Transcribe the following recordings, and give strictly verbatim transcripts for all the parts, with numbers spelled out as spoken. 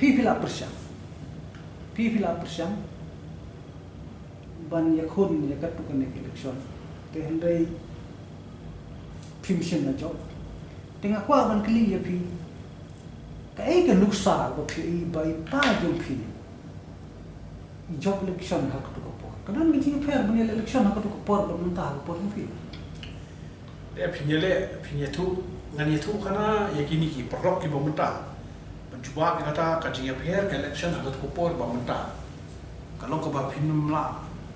Phi phi la pyrshang. Phi phi la pyrshang ban ïakhun ïa katto katne ka election. Te hynrei phim shym la jop. Te nga kwah ban kylli ïa phi. Kaei ka nuksa ba phi i ba i pa jong phi i jop election ha kato ka por? Ka don ka jingpher ban ïaleh election ha kato ka por bad mynta ha ka por jong phi? Te phin ïaleh, phin ïathuh, ngan ïathuh khana ïa kine ki paralok kiba mynta. Ban jubab ïa kata ka jingïapher ka election ha kato ka por ba mynta. Ka long kaba phin ym lah.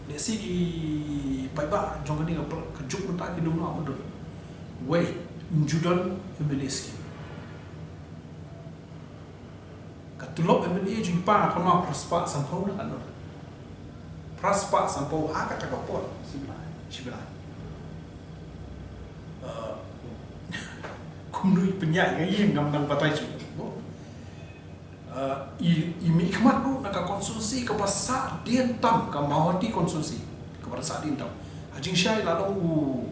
Lehse ki paidbah jong kane ka por, ka juk mynta kin ym lah ban don. Wei, ym ju don MLA scheme. Ka tulop MLA jong i pa ka long phra spah sanphew na ka, no? Phra spah sanphew ha kata ka por. Shibnai. Shibnai. Uh, kumno i pynïaid nga ïeng ngam nang batai shuh. Uh, i, i mihkhmat ruh na ka constituency kaba sahdien tam, ka Mawhati constituency kaba sahdien tam. Ha jingshai la long u,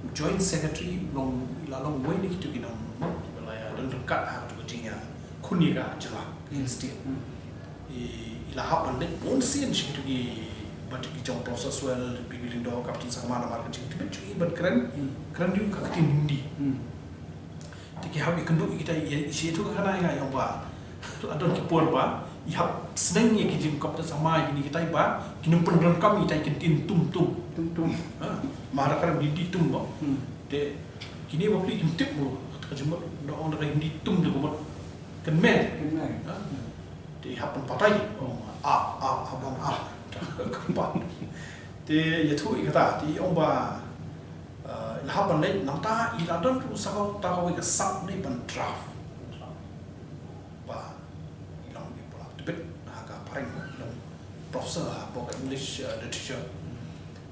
u joint secretary, long, la long uwei na kito ki nong, kiba la ïa don ryngkat ha kato ka jingïakhun ïa ka jylla, ka Hill State. Hmm. I, i la hap ban leit bun sien sha kito ki, bad ki jong Professor Swell, P B Lyngdoh, Captain Sangma, namar ka jingtbit jong i ban kren, hmm, kren ruh ka ktien Hindi. Hmm. Te ki hap ïakynduh ïa kita, ïa, ïa shi tu ka kane nga ong ba la don ki por ba i hap sneng ïa ki jingkop te sama ïa kine kitai ba kin ym pyndonkam ïa kitai ki ktien tum tum. Tum tum. Ha, ma da kren Hindi tum ba. Hmm. Te kine ba phi kin tip mo, ka jingmut da ong da ka Hindi tum da ka mut kynmaw. Kynmaw. Ha? Te i hap pynpatai. Ong a a a bang a. Ka pa. Te ïathuh ïa kata, te i ong ba Uh, i la hap ban leit nangta i la don ruh sa kawei ka sap ne ban draft. Ba i long i ba la tbit ha ka phareng, i long professor ha ka English, uh, literature.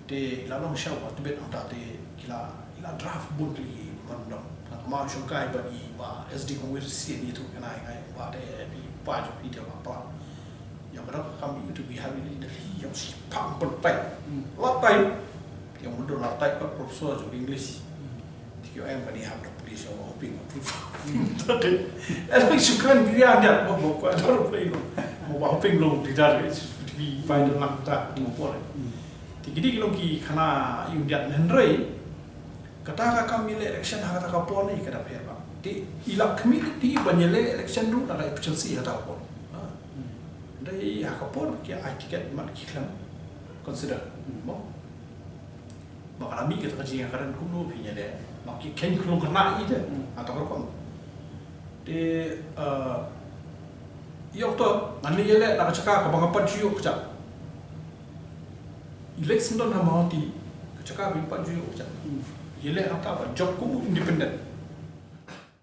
Te i la long sha ba tbit nangta te ki la, i la draft bun tylli man dong. Ka ma shong kai ba i ba S D Congress sien i tu ka nai ngai ba te i pa jong i te ba pa. Ïa ka dang kam i tu bi ha i Delhi ïa shi pang pyntai. Hmm. La tai. Ïa mudor la tai ka professor jong English. Hmm. Ti ki ong ba ni hap da police ïa hoping approve. Hmm. Ïa shukran ki ïa nya ba ba kwa dor play no. Ba hoping long di dar ki pai da lang ta mo por. Hmm. Ti ki di ki long ki khana ïa u diat hynrei. Kata ka kam ïaleh election ha kata ka por ne ka da pher ba. Te i la khmih te ban ïaleh election ruh na ka H L C ha kata ka por. Ha. Hmm. Dei ha ka por ki ai ticket mat ki khlem consider. Hmm. Mo. Ba ka la mih kata ka jingïakren kumno phi ïaleh. Ba ki khein khlong kyrna i te. Hmm. Ha kata ka rukom. Te, eh, ïa okto ngan ïaleh na ka jaka kaba nga pat ju ïoh kjat. I leit syndon ha Mawhati, ka jaka ba i pat ju ïoh kjat. Hmm. Ïaleh hangta ba jop kum u independent.